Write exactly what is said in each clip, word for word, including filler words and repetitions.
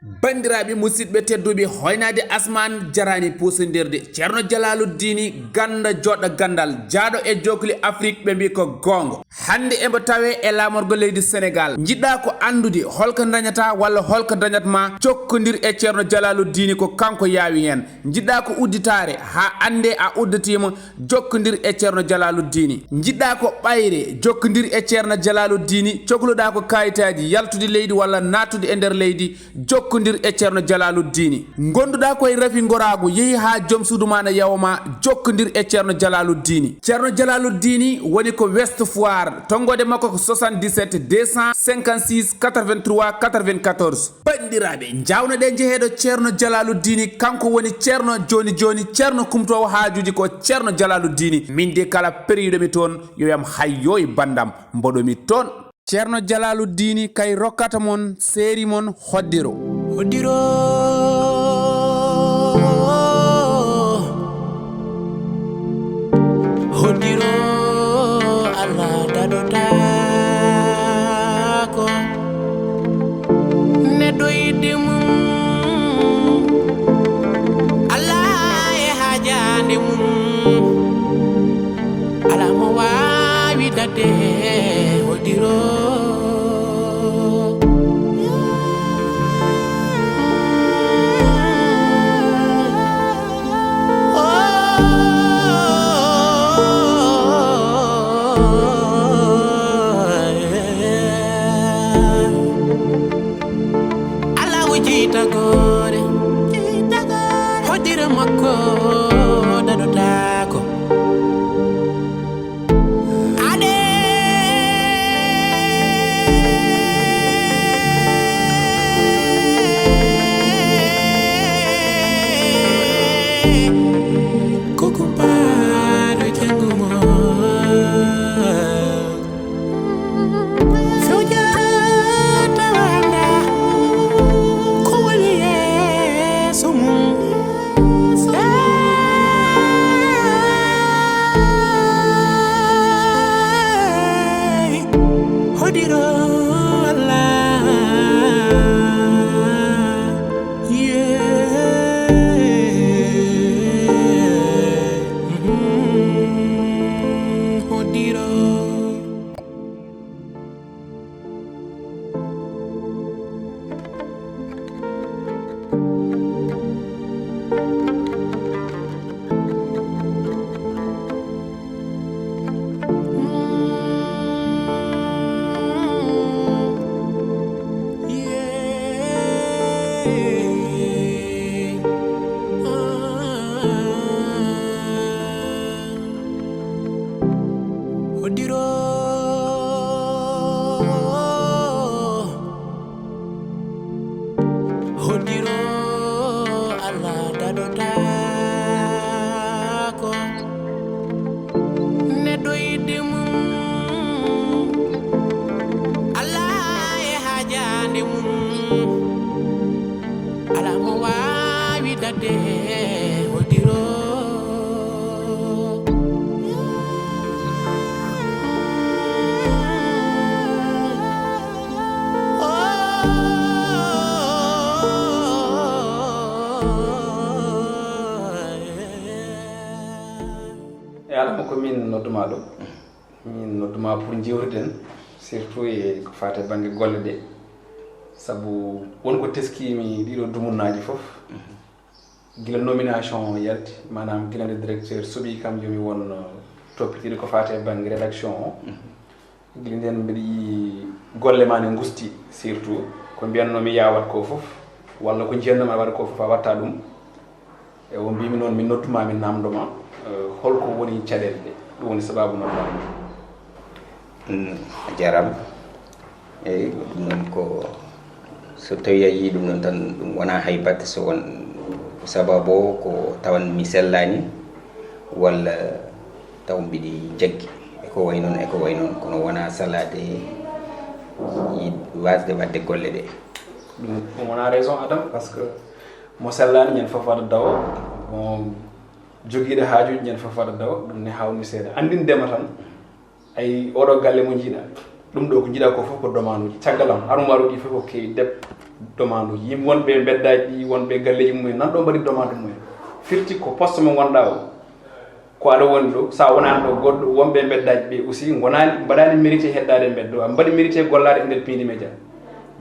Banndiraaɓe musidɓe tedduɓe, hoynaade asmaan jaraani puusindirde. Ceerno Jalaaluddini, gannda joɗɗo ganndal, jaaɗo e jokli Afrik, ɓe mbii ko goonga. Hannde eɓe tawee e laamorgo leydi Senegaal. Njiɗɗaa ko anndude holko dañataa walla holko dañat ma, jokkondir e Ceerno Jalaaluddini, ko kanko yaawi heen. Njiɗɗaa ko udditaare haa anndee a udditiima, jokkondir e Ceerno Jalaaluddini. Njiɗɗaa ko ɓayre, jokkondir e Ceerno Jalaaluddini. Cokluɗaa ko kaayitaaji yaltude leydi walla naattude e nder leydi, jokkondir e Ceerno Jalaaluddini. Ngonduɗaa ko e rafi ngoraagu, yehi haa joom suudu maa na yawo ma, jokkondir e Ceerno Jalaaluddini. Ceerno Jalaaluddini woni ko West Foire, tonngoode makko ko soixante-dix-sept deux cent cinquante-six quatre-vingt-trois quatre-vingt-quatorze. Banndiraaɓe, njawno ɗe njeheeɗo Ceerno Jalaaluddini, kanko woni Ceerno jooni jooni, Ceerno kumtoowo haajuuji ko Ceerno Jalaaluddini. Min de kala periiɗo mi toon, yo yam hayyo e banndam, mboɗo mi toon. Ceerno Jalaaluddini kay rokkata mon, seeri mon hoddiro. Hoddiro, hoddiro, Allah daɗotaako. Neɗɗo yiɗde mum, Allah e haajaande mum. Alaa mo waawi daɗde hoddiro. Alaa o jiytagoore, hoddiro makko daɗotaako. Ade. Ko kumpaaɗo janngo mo. Fewjata wanga. Ko woni yeeso mum. Hoddiro Allah. Yeah. Hoddiro. Hoddiro, hoddiro, Allah daɗotaako. Neɗɗo yiɗde mum, Allah e haajaande mum. Alaa mo waawi daɗde hoddiro. E alama ko min nodduma ɗo. Min nodduma pour jewtiden, surtout e ko faati e bannge golle ɗe. Sabu won ko teskiimi ɗiɗo dumunnaaji fof. Gila nomination o yalti, maanaam gila nde directeur suɓi kam yo mi won, uh, toppitiiɗo ko faati e bannge rédaction o. Gila ndeen mbiɗa yiyi golle ma ne ngusti, surtout ko mbiyatnoo mi yaa waɗ ko fof, walla ko njiyatnoo mi a waɗ ko fof a waɗta ɗum. E o mbimi noon, min nodduma, min namdoma, eh, holko woni caɗeele ɗe? Ɗum woni sababu noddam. Mm, a jarama. Eyi, ɗum noon ko, so tawi a yii ɗum noon tan, ɗum wona hay batte so won sababu o ko tawan mi sellani, walla taw mbiɗi jaggi. E ko way noon, e ko way noon, kono wona salade, yi-, wasde waɗde golle ɗe. Ɗum, ɗum wona raison, Adam, parce que mo sellaani, ñande fof waɗa dawa. Mo jogiiɗo haaju, ñande fof waɗa dawa. Ɗum ne hawni seeɗa. Anndindema tan, ay, oɗo galle mo njiɗa. Ɗum ɗo ko njiɗa ko fof ko domanuuji. Caggal am, armoire uji fof ko kewi deb. Demande uji yimɓe wonɓe e mbeddaaji ɗi, wonɓe e galleeji mum en nan ɗo mbaɗi demande mum en. Firti ko poste mo ngonɗaa o, ko aɗa woni ɗo, so a wonaani ɗo goɗɗo, wonɓe e mbeddaaji ɓe aussi ngonaani, mbaɗaani mérité heddaade e mbeddo, a mbaɗi mérité gollaade e nder Piindi Média.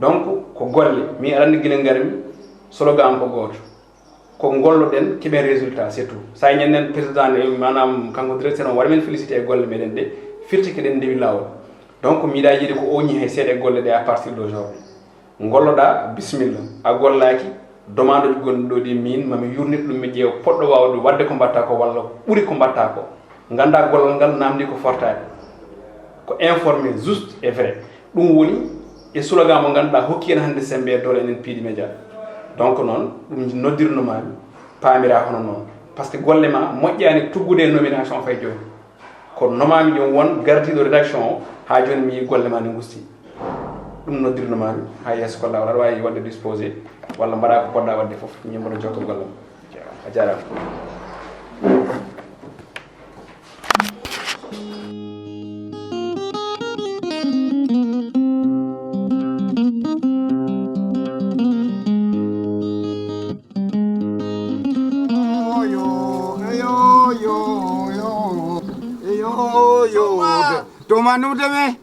Donc ko golle, min aɗa anndi gila ngarmi, slogan am ko gooto. Ko ngolloɗen, keɓen résultat, c'est tout. So a ñanden président ne, maanaam kanko directeur on waɗa men félicité e golle meɗen ɗe, firti keɗen ndewi laawol. Donc mi yiɗa yiide ko oñi hay seeɗa e golle ɗe à partir d'aujourd'hui. Ngolloɗa, bisimilla. A gollaaki, demande uji gonɗi ɗo ɗi min, mami yurnit ɗum, mi ƴeewa poɗɗo waawde ɗum, waɗde ko mbaɗta ko walla ɓuri ko mbaɗta ko. Ngannda gollal ngal namdi ko fortaade. Ko informé, juste et vrai. Ɗum woni e slogan mo ngannduɗaa hokki en hannde semmbe e doole enen Piindi Média. Donc noon, ɗum noddirno mami, paamira hono noon. Par ce que golle ma moƴƴaani tuggude e nomination fay jooni. Ko nomami joom won gardiiɗo rédaction o, haa jooni mi yii golle ma ne ngusti. Ɗum noddirno mami, haa yeeso ko laawol, aɗa waawi waɗde disposé, walla mbaɗa ko poɗɗa waɗde fof, min mboɗo jokka golle ma. A jaaraama. Yo, yo, yo, yo, yo, yo, yo. Toma nude me.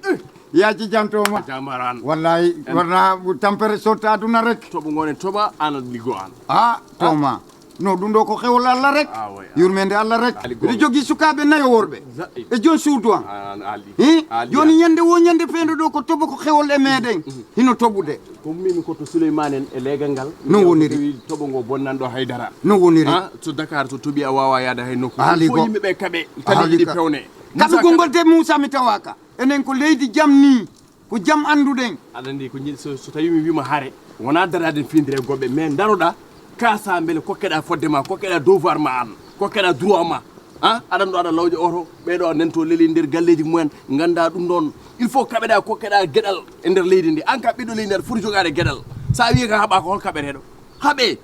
Yaaji jam toma. Jamaran. Wallahi, warna tampere sotta aduna rek. Toɓo ngone toɓa, ana ligo an. Ah, toma. No, ɗum ɗo ko xewol Allah rek. Ah, oui, ah. Yurmende Allah rek. Ali Gogo. Miɗo jogii sukaaɓe nayo worɓe. Zaɓi. E joom suudu am. Ah, an Ali. Hi? Ali, jooni ah. Ñande wo ñande feendo ɗo ko toɓo ko xewol e meɗen. Mhm. Hino toɓude. Ko mimi ko to Souleymane en e leegal ngal. No woniri. Tawi toɓo ngo bonnanɗo haydara. No woniri. Ah, to Dakar to toɓi a wawa yaade hay nokku. Ali Fof go. Yimɓe ɓe kaɓe. Tali Ali ɗi ka. Pewne. Kaɓe Moussa Ka. Gongol de Moussa mi tawaka. Enen ko leydi jam ni. Ko jam annduɗen. Aɗa anndi ko jiɗ-, so, so tawi mi wiima hare, wona daraade findire goɓɓe, mais daroɗa, kaasa mbele kokkeɗa fodde ma, kokkeɗa devoir ma an, kokkeɗa droit ma. Ah, aɗa ɗo aɗa lawƴa oto, ɓeɗo a nento leli nder galleji mumen, ganda ɗum ɗon. Il faut kaɓeɗa kokkeɗa geɗal e nder leydi ndi. An ka ɓiɗɗo leydi ndi aɗa foti jogaade geɗal. Sa wiye ka haɓa ko hol kaɓeteɗo? Haɓe.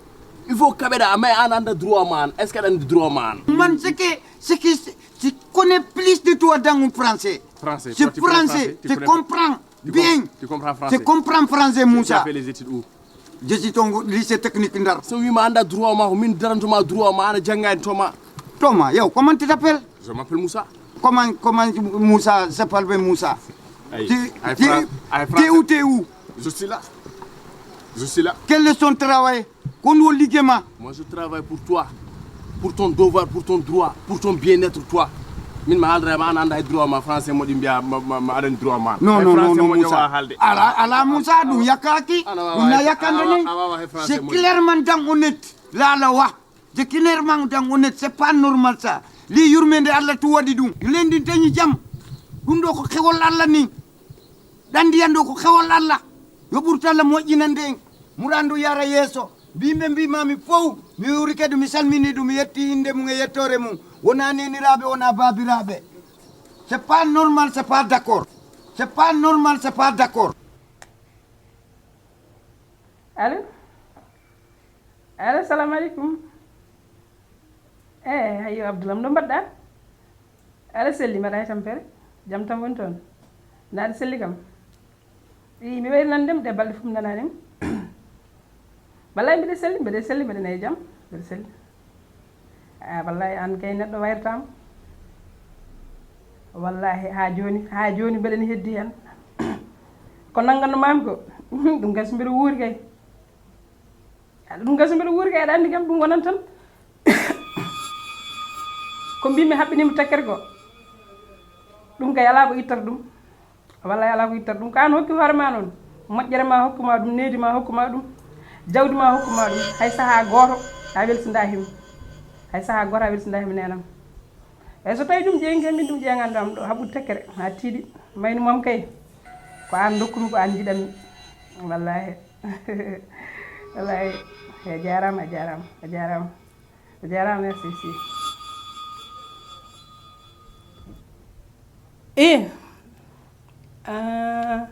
Il faut kaɓeɗa, mais an anda droit ma an. Est-ce que aɗa andi droit ma an? Man, ce que, ce que, je connais plus de toi dans un français. Français. C'est français, tu comprends bien. Tu comprends français. Je comprends français, Moussa. Tu as fait les études où? Je suis au lycée technique Ndar. So wiima anda droit ma, ko min darantuma droit ma, ana jannga en toma. Toma, yow, comment tu t'appelles? Je m'appelle Moussa. Comment, comment Moussa s'appelle Moussa? Aïe. Tu, aïe, tu, t'es où, t'es où? Je suis là. Je suis là. Quel est son travail? Kon won liggey ma? Moi, je travaille pour toi, pour ton devoir, pour ton droit, pour ton bien-être, toi. Min ma haaldata ma, an anda e droit ma, français moƴƴi mbiya ma, ma, ma aɗa andi droit ma. Non, non, non, non, Moussa. Ala, ala, Moussa, ɗum yakkaaki. Ɗum na yakkande ni. C'est clairement dans honnête. Lala wa. C'est clairement dans honnête. C'est pas normal ça. Li yurmende Allah tu waɗi ɗum. Lendi dañi jam. Ɗum ɗo ko xewol Allah ni. Ɗan ndiyan ɗo ko xewol Allah. Yo ɓurtu Allah moƴƴinande en. Muradu yara yeeso. Mbimɓe mbimami fow, mi wuri kadi mi salmini ɗum, mi yetti innde mum e yettoore mum. Wona neniraaɓe, wona baabiraaɓe. C'est pas normal, c'est pas d'accord. C'est pas normal, c'est pas d'accord. Allo? Allo, salamu aleykum. Eh, hayyo Abdoulam, no mbaɗɗa? Aɗa selli, mbaɗa e tampere? Jam tan woni toon? Na aɗa selli kam? Ii, mi wayri nande de balɗe fof mi nanaani mo. Wallahi mbiɗa selli, mbiɗa selli, mbiɗa nayi jam, mbiɗa selli. Ah, wallahi aan kay neɗɗo wayrtaama. Wallahi haa jooni, haa jooni mbeɗa ni heddi heen. Ko nannganno maami ko, ɗum kay so mbiɗa wuuri kay. Aɗa ɗum kay so mbiɗa wuuri kay, aɗa anndi kam ɗum wonan tan. Ko mbimi haɓɓinima tekkere ko, ɗum kay alaa ko ittata ɗum. Wallay alaa ko ittata ɗum. Ko aan hokki hoore ma noon. Moƴƴere ma hokku ma ɗum, needi ma hokku ma ɗum, jawdi ma hokku ma ɗum. Hay sahaa gooto a welsinda himo. Hay sahaa gooto a welsinda himo, neenam. Eyi, so tawi ɗum ƴeeŋi kay, min ɗum ƴeeŋani ɗo am ɗo, haɓɓude tekkere, haa tiiɗi. Mayni moom kay, ko aan ndokkumi, ko aan njiɗammi. Wallaahi. Wallaahi. A jaaraama, a jaaraama, a jaaraama. A jaaraama, merci, si. Eh. Ah.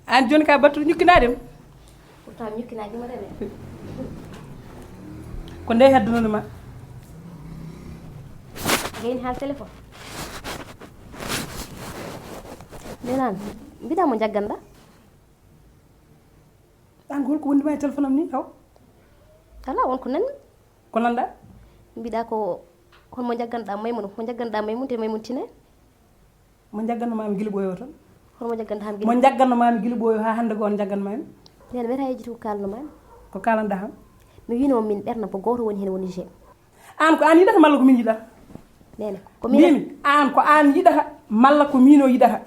Aan jooni ka battuɗo ñukkinaade ma? Pourtant ñukkinaade ma de. Ko nde heddunoo ma? Gayni haal téléphone. Ndenan, mbiɗa mo jagganɗa? Holko wondi ma e téléphone am ni taw? Alaa, won ko nanmi. Ko nanɗa? Mbiɗa ko, hol mo jagganɗa Maymun, mo jagganɗa Maymun te Maymun tine? Mo jagganno mami gila ɓooyo tan. Hol mo jagganɗa ham Mo gila? Jagganno mami gila ɓooyo ha hannde ko on jaggan mami. Nene, mbeɗa yejjiti ko kalno mami. Ko kalanɗa ham? Mi wino min ɓerna ko goto woni hen woni je. An ko an yiɗata malla ko min yiɗata? Nene, ko min. Mbimi an ko an yiɗata malla ko min o yiɗata?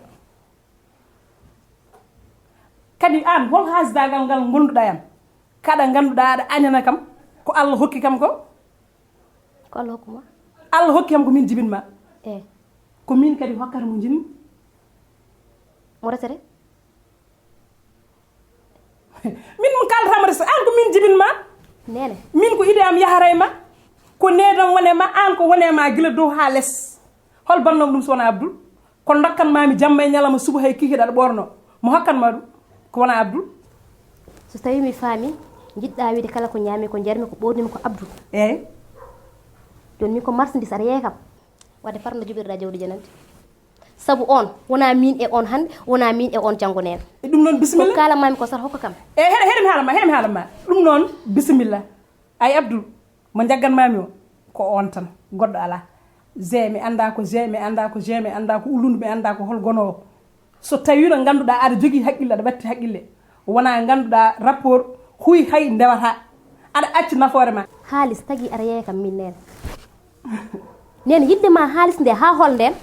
Kadi an hol haasidagal ngal gonduɗa yam? Kaɗa ganduɗa aɗa añana kam ko Allah hokki kam ko? Ko Allah hokkuma? Allah hokki kam ko min jibinma. E. Ko min kadi hokkata mo jinmi. Mo resete? Min mo kaldatama resete an ko min jibinma. Nene. Min ko ide am yaharay ma. Ko nedam wone ma an ko wone ma gila dow ha les. Hol bannoomo ɗum so wonaa Abdul? Ko ndokkan maami jamma e ñalawma suba hay kikiiɗe aɗa ɓoornoo. Mo hokkan ma ɗum? Ko wonaa Abdul? So tawii mi faami, njiɗɗaa wiide kala ko ñaami, ko njarmi, ko ɓoornimi ko Abdul. Eey. Jooni min ko marchandise aɗa yeeya kam. Wadde far no joɓirɗaa jawdi janante. Sabu on, wonaa miin e on hannde, wonaa miin e on janngo neen. E ɗum noon bisimilla. Ko kala maami ko sar hokka kam. E heɗe heɗe mi haala ma, heɗe mi haala ma. Ɗum noon bisimilla. Ay Abdul, mo njaggan maami o, ko oon tan, goɗɗo alaa. G mi anndaa ko G, mi anndaa ko G, mi anndaa ko ulundu, mi anndaa ko hol gonoowo. So tawii no ngannduɗaa aɗa jogii haqqille, aɗa ɓatti haqqille, wonaa ngannduɗaa rapport, huy hay ndewataa, aɗa acci nafoore ma. Haalis tagi aɗa yeeya kam min neen. Neen yiɗde ma haalis nde haa hol ndeen?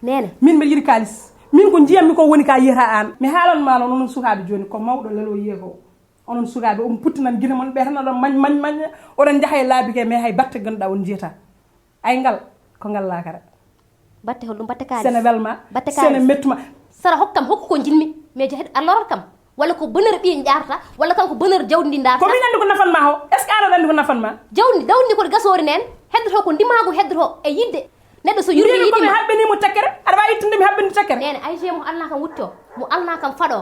Neene. Min mbeɗa yiɗi kaalis. Min ko njiyammi ko woni ka yiyata aan. Mi haalan ma noon onon sukaaɓe jooni ko mawɗo lelo yiyata o. Onon sukaaɓe on puttinan gite mon ɓe tan oɗon mañ mañ mañ oɗon njaha e laabi ke mais hay batte ganduɗa on njiyata. Ay ngal ko ngal laakara. Batte hol ɗum batte kaalis. Sene welma. Batte kaalis. Sene mettuma. Sara hokkam hokku ko jinmi mais jehed a lorat kam. Walla ko bonheur ɓiye jaarata walla kanko bonheur jawdi ndi darata. Ko min andi ko nafan ma ho? Est ce que aɗa andi ko nafan ma? Jawdi dawdi ndi ko gasoori nen heddoto ko ndimaagu heddoto e yidde. Neɗɗo so yurmi yiɗima. Mbimi ko mi haɓɓini mo tekkere. Aɗa wawi ittude mi haɓɓini tekkere. Nene ay je mo alna kam wutto. Mo alna kam faɗo.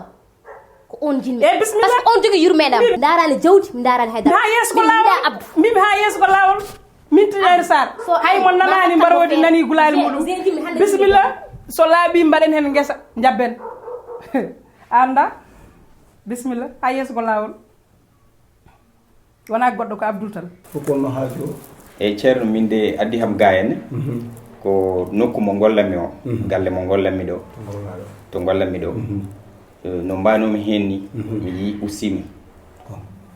Ko on jinmi. E bismillah. Parce que on jogi yurmeɗam. Darani jawdi mi darani haydara. Ha yeeso ko lawol. Abdu. Mbimi ha yeeso ko lawol. Min tijani sar. Hay mo nanani mbarodi nani gulali muɗum. Bismillah. So laabi mbaɗen hen ngesa jabben. Anda. Bismillah. Ha yeeso ko lawol. Wona goɗɗo ko Abdul tan. Fof wonno haaju o. Eyyi ceerno, min de addi kam ga henne. Ko nokku mo gollanmi o, galle mo gollanmi ɗo, to gollanmi ɗo. No mbanomi hen ni, mi yii ussimi.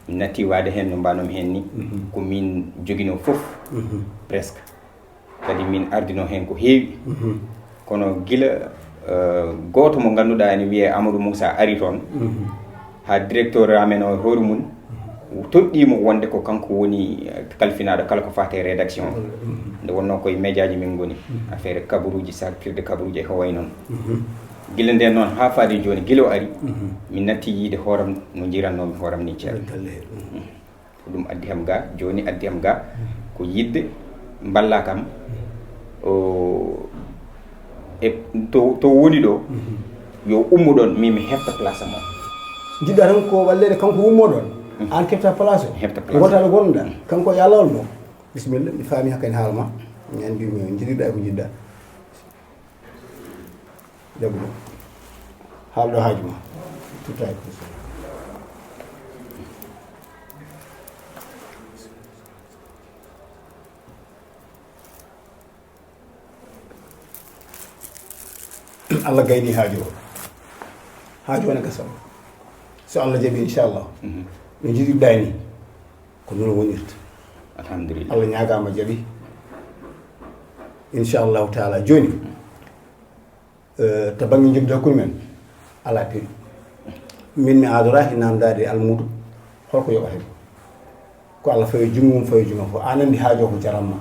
Mi natti waade hen no mbanomi hen ni, ko min jogino fof, presque. Kadi min ardino heen ko heewi. Kono gila gooto mo ngannduɗaa ene wiyee Amadou Moussa ari toon, haa directeur amen o e hoore mum toɗɗii mo wonde ko kanko woni kalfinaaɗo kala ko faati e rédaction. Nde wonnoo koye médiaji min ngoni, affaire kabaruuji, sartirde kabaruuji e ko wayi noon. Gila ndeen noon haa faade jooni, gila o ari, mi natti yiyde hooram no njirannoomi hooram ni ceerno. Ko ɗum addi kam ga, jooni addi kam ga ko yiɗde mballa kam o e to to woni ɗo yo ummo ɗon min mi hefta place am o. Jiɗɗa tan ko walleede kanko ummo ɗon, an kefta place o. Hefta place. Gotaɗo gonɗa kanko e alawol mo. Bisimilla, mi faami hakkani haala ma. Mi anndi ko jiɗirɗa e ko jiɗɗa. Jaɓu ɗum. Haalɗo haaju ma. Tutta e kursi. Allah gayni haaju o. Haaju o ne gasa. So Allah jaɓi inchallah. No jiɗirɗa ni. Ko noon wonirta. Alhamdulillah. Allah ñaagaama jaɓi. Inchallahu taala. Jooni. To bannge njoɓdi hakkunde men alaa peeɗu. Min mi aadoraaki naamndaade e almuudo holko yoɓata mi. Ko Allah fawi junngo mum fawi junngo fof. Aan anndi haajoo ko jaramma.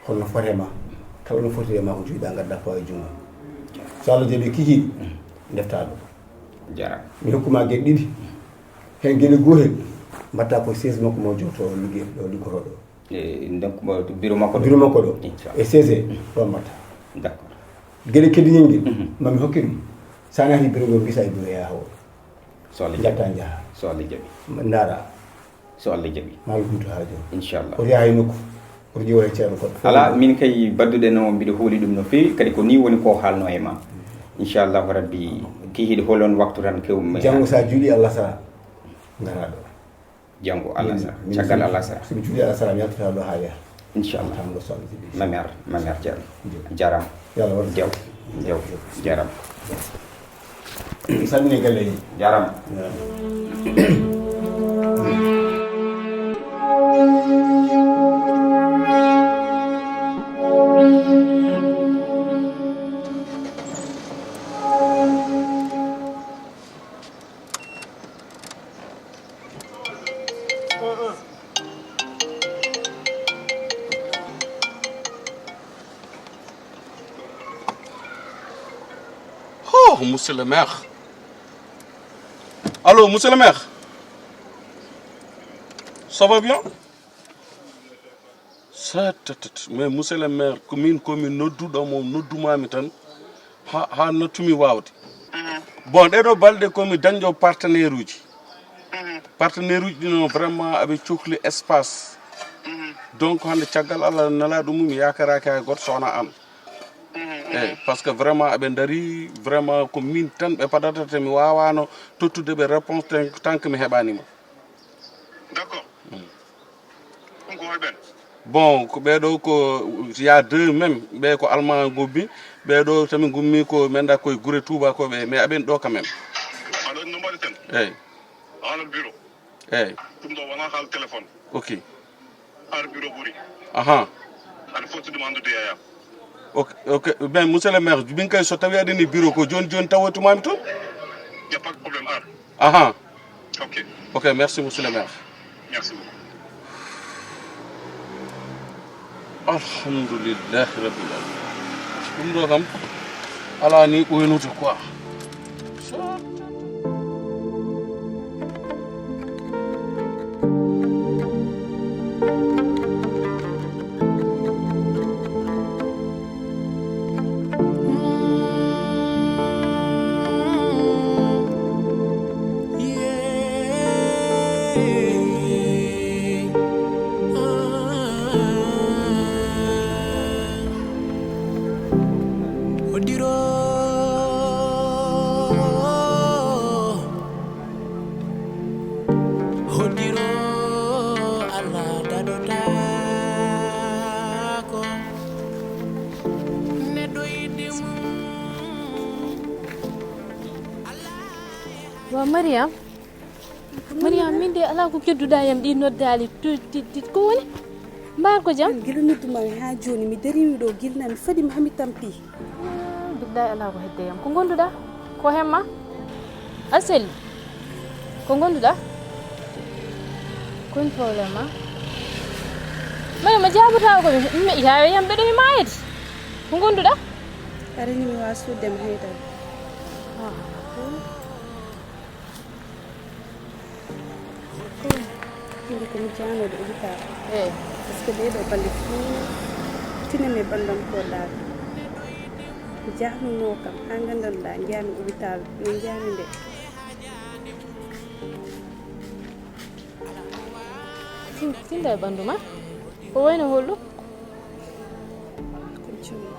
Holno foti e ma. Kala no foti e ma ko njogiɗaa ngaddaa fawa e junngo. So Allah jaɓii kikiiɗe ndeftaa ɗum. Jaram. Mi hokkuma geɗe ɗiɗi. Heen geɗe gootel mbaɗtaa ko siège makko mo jooto o liggey ɗo liggotoo ɗo. E donc bureau makko ɗo. Bureau makko ɗo. E C G ɗo mbatta. D'accord. Gere keddingel ngel mami hokke ɗum. Sa nati bureau ngol gisa e bureau yaha o. So Allah jaɓi. Jatta jaha. So Allah jaɓi. Ndara. So Allah jaɓi. Malum to hajo. Inchallah. Ko yaha e nokku. Ko jiwo e ceerno goɗɗo. Ala min kay badduɗe no mbiɗo hooli ɗum no feewi kadi ko ni woni ko haalno e ma. Inchallahu rabbi, ki hiɗo holon waktu tan kewmi. Janngo sa juuli Allah sara, ngara ɗo. Janngo Allah sara, caggal Allah sara. So mi juuli Allah sara, mi yaltata ɗo haa yaha. Inchallah. Tan ngo so Allah jaɓi. Mami ar, mami ar, jaram. Jaram. Yo Allah waɗ. Jaw, jaw, jaram. Salmini galle. Jaram. Oh, monsieur le maire. Allô, monsieur le maire. Ça va bien? Sa tatat, mais monsieur le maire, ko min, ko min nodduɗo mo, noddumami tan, ha, ha nattumi wawde. Mhm. Bon, ɗeɗo balɗe ko mi dañɗo partenaire uji. Mhm. Partenaire uji ɗino vraiment aɓe cohli espace. Mhm. Donc hande caggal Allah nalaɗo mum, mi yakaraki hay goto sona an. Mhm, mhm. Eyyi, parce que vraiment aɓe dari, vraiment ko min tan ɓe padata, te mi wawano tottude ɓe réponse tan, tant que mi heɓanima. D'accord. Mm. Ɗum ko holɓen? Bon, ko ɓeɗo ko, il y a deux même, ɓe ko Allemand gommi, ɓeɗo tami gommi ko men da koye gure Touba ko ɓe, mais aɓen ɗo quand même. Alors, no mbaɗeten? Eyyi. Haala bureau. Eyyi. Ɗum ɗo wona haala téléphone. Ok. Ar bureau ɓuri. Aha. Aɗa foti ɗum anndude yaya. Ok, ok. Ben, monsieur le maire, min kay so tawi aɗa ni bureau ko joni joni tawotumami toon. Y a pas de problème, ar. Aha. Ok. Ok, merci monsieur le maire. Merci beaucoup. Alhamdulillahi rabbil alamin. Ɗum ɗo kam ala ni ɓoynude quoi. Hoddiro, hoddiro, Allah daɗotaako. Neɗɗo yiɗde mum. Wa Mariam, Mariam, min de alaa ko kedduɗaa yam ɗi noddaali tu-, ti-, ti-, ko woni? Mbaar ko jam? Gila noddumami haa jooni, mi darimi ɗo, gila mi fadi mi haa mi tampi. Ah, billahi alaa ko hedde yam. Ko ngonduɗaa? Ko hemma? Aseli? Ko ngonduɗaa? Ko woni problème ma? Mariam, a jaabataa ko mi, mi, yaawe yam ɓeɗo mi maayde. Ko ngonduɗaa? Aɗa anndi mi waawa suuɗde ma haydara. Ah. Hannde ko mi jahnooɗo hôpital. Eey. Parce que ɗee ɗoo balɗe fof, tinen e ɓallam ko daaɗo. Mi jahnunoo kam, haa nganndan-ɗaa, njahmi hôpital, min njahmi nde. Tin-, tinda e ɓanndu ma. Ko wayno holɗum? Ko coowi.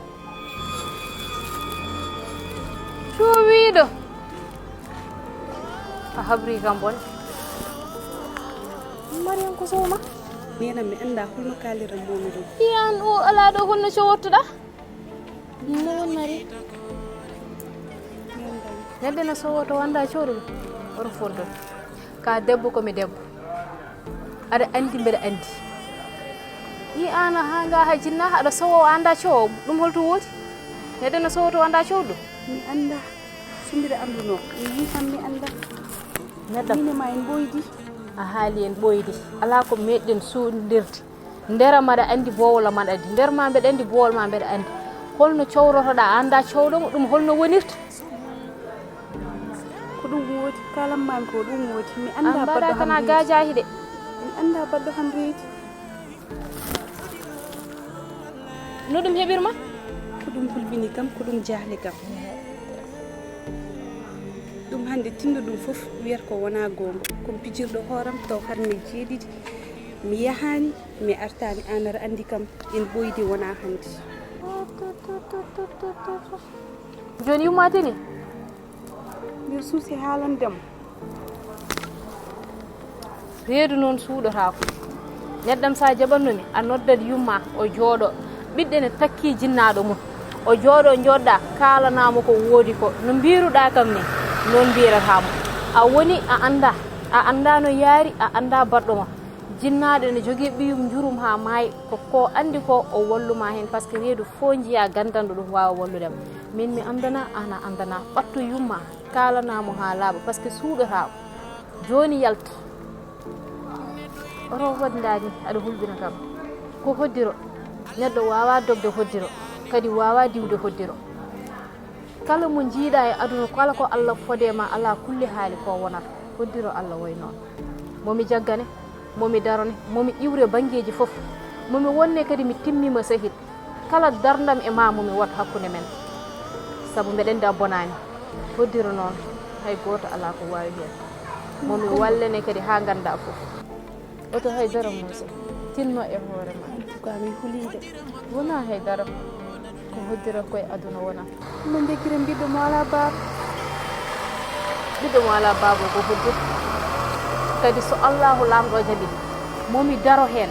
Coowiiɗo. A habri kam bone. Mariam ko sooma? Neene am, mi anndaa holno kaaliran momi ɗum. Yi an o alaa ɗo holno cowottoɗaa? No won mari? Neɗɗo no sowoto wanda cowɗo ɗum. Oto foddo. Ka debbo ko mi debbo. Aɗa anndi mbeɗa anndi. Yi an haa nga haa jinna aɗa sowo a annda cowo ɗum holto woodi? Neɗɗo no sowoto annda cowo ɗum? Mi annda. So mbiɗa anndunoo, mi yii kam mi annda. Neɗɗo. Min e ma en ɓooydi. A haali en ɓooydi. Alaa ko meɗɗen suundirde. Ndera mbaɗa anndi boowol am aɗa anndi. Nder ma mbeɗa anndi boowol ma mbeɗa anndi. Holno cowrotoɗaa a annda cowɗo mo ɗum holno wonirta? Ko ɗum woodi, kalan maami ko ɗum woodi. Mi annda baɗɗo kam reedi. Mi annda baɗɗo kam reedi. No ɗum heɓirma? Ko ɗum hulɓini kam, ko ɗum jahli kam. Ɗum hannde tinno ɗum fof wiyata ko wona goonga. Ko mi pijirɗo hooram taw harmi jeeɗiɗi. Mi yahaani, mi artaani, aan aɗa anndi kam, en ɓooydi wona hannde. Jooni yumma tini? Mbiɗo suusi haalande mo. Reedu noon suuɗotaako. Neɗɗam so a jaɓanno mi, a noddat yumma, o jooɗo. Ɓiɗɗo ne takki jinnaaɗo mum. O jooɗo, njooɗɗa, kaalanaa mo ko woodi ko. No mbiiruɗaa kam ni, noon mbiyrataa mo. A woni, a anndaa. A anndaa no yaari, a anndaa baɗɗo ma. Jinnaaɗo ne jogii ɓiyum njurum haa maayi. Ko, ko anndi ko o wallu ma heen, par ce que reedu fof njiyaa ganndanɗo ɗum waawa wallude ma. Min mi anndanaa, aan a anndanaa. Ɓattu yumma, kaalanaa mo haa laaɓa, par ce que suuɗotaako. Jooni yaltu. Oto waɗ ndaani, aɗa hulɓina kam. Ko hoddiro. Neɗɗo waawaa dogde hoddiro, kadi waawaa diwde hoddiro. Kala mo njiiɗaa e aduna, kala ko Allah fodee ma, alaa kulli haali ko wonata. Hoddiro Allah wayi noon. Mo mi jaggane, mo mi darone, mo mi iwre banngeeji fof. Mo mi wonne kadi mi timmiima sehil. Kala darndam e ma mo mi wot hakkunde men. Sabu mbeɗa anndi a bonaani. Hoddiro noon, hay gooto alaa ko waawi heen. Mo mi wallene kadi haa nganndaa fof. Oto hay dara Muusa, tinno e hoore ma. En tout cas, mi hulii de. Wonaa hay dara. Ko hoddira koye aduna wonaa. No ndekkira ɓiɗɗo mo alaa baaba. Ɓiɗɗo mo alaa baaba ko hoddir. Kadi so Allaahu Laamɗo jaɓi, mo mi daro heen,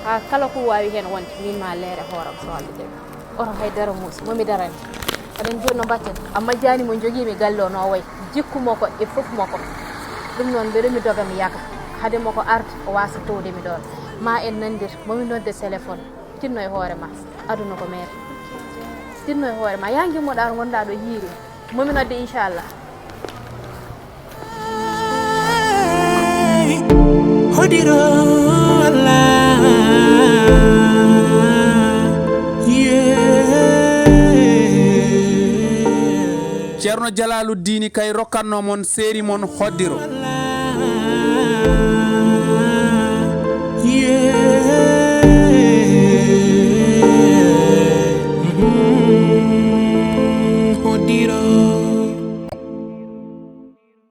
haa kala ko waawi heen wonde, min ma leere hooram so Allah jaɓi. Oto hay dara Muusa, mo mi darani. Aɗa anndi jooni no mbaɗten? A majjaani mo jogiimi galle o no wayi. Jikku makko e fof makko. Ɗum noon mbeɗa mi doga mi yaka. Hade makko arde o waasa towde mi ɗoon. Ma en nanndir, mo mi nodde téléphone. Tinno e hoore ma. Aduna ko meere. Tinno e hoore ma. Yaa ngimmoɗaa ngonɗaa ɗo yiiri. Mo mi nodde inchallah. Hodiro Allah. Yeah. Ceerno Jalaalu Diini kay rokkatno mon seeri mon hoddiro. Yeah.